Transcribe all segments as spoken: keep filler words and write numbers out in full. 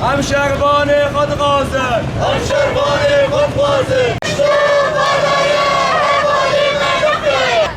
Em şervanê xwe dixwazin. Em şervanê xwe dixwazin.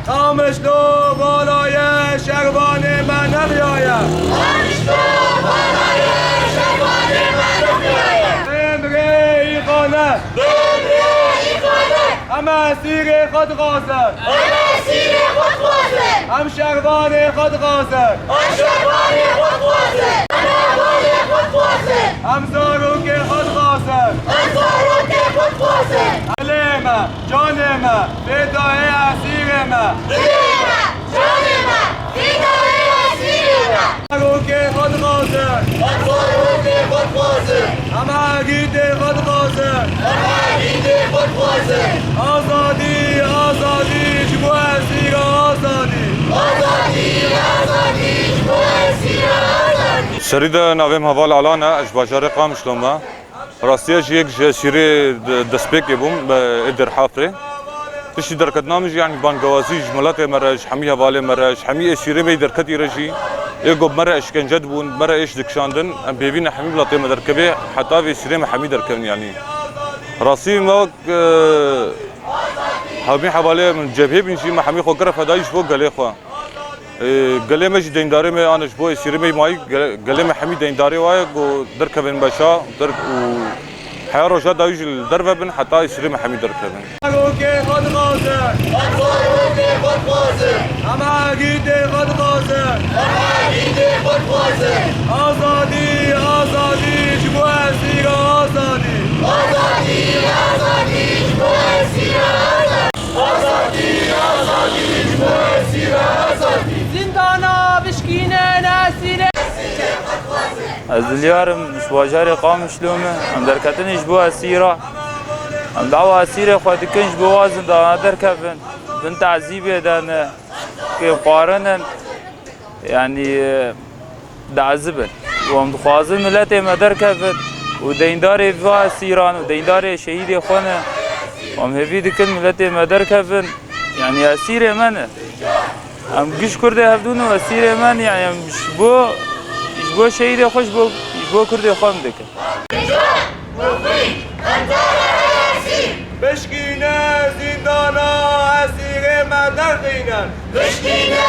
Qamişlo vala ye, şervanê me neriyaye. Qamişlo vala ye, şervanê me neriyaye. Bimrê îxane. Bimrê îxane. Em esîrê xwe dixwazin. Em esîrê xwe dixwazin. Em şervanê xwe dixwazin. Em şervanê xwe dixwazin. Em hevalê xwe dixwazin. Em zarokê xwe dixwazin. Em zarokê xwe dixwazin. Dilê me, canê me, fêdayê esîrê me. Dilê me, canê me, fêdayê esîrê me. Zarokê xwe dixwazin. Em zarokê xwe dixwazin. Em evîdê xwe dixwazin. Em evîdê xwe dixwazin. Azadî, azadî, ji bo esîra azadî. Azadî, azadî, ji bo esîra azadî. Serî de navê min Heval Alan e, ez ji bajarê Qamişlo me. Rastiya jî yek ji esîrê de-, destpêkê bûm, e, ê Dêrhafrê. Piştî derketina min jî, yanî bangewazî ji miletê me re, ji hemî hevalê me re, ji hemî esîrê me yî derketî re jî, ê ku bi me re eşkence dibûn, bi me re êş dikişandin, em pêvî ne hemî miletê me derkevê, heta vê esîrê me hemî derkevin yanî. Rastî me wek, e, hemî hevalê min cebhê bîn jî me hemî xwe kire fedayî ji bo gelê xwe. Ê, gelê me jî deyndarê me, an ji bo esîrê me mayî, gele-, gelê me hemî deyndarê wa ye, ku derkevin meşa, der-, û heya roja dawî jî li derve bin, heta esîrê me hemî derkevin. Zarokê xwe dixwazin. Em zarokê xwe dixwazin. Em evîdê xwe dixwazin. Em evîdê xwe dixwazin. Azadî, azadî, ji bo esîra azadî. Azadî, azadî, ji bo esîra azadî. Azadî, azadî, ji bo esîra azadî. Zîndana bişkînin esîrê. Ez dilyar im ji bajarê Qamişlo me. Em derketinê ji bo esîra. Em dawa esîrê xwe dikin ji bo wa zindana derkevin. Bin tezîbê de ne. Kêfxwarin in. Yanî, e, diezibin. Û em dixwazin miletê me derkevin û deyndarê va esîran û deyndarê şehîdê xwe ne. Û em hêvî dikin miletê me derkevin. Yanî esîrê me ne. Em giş Kurdê hevdûn û esîrê me ne. Yanî em ji bo, ji bo şehîdê xwe, ji bo, ji bo Kurdê xwe em dikin. Bişkîne zîndana esîrê me derxînin. Bişkîne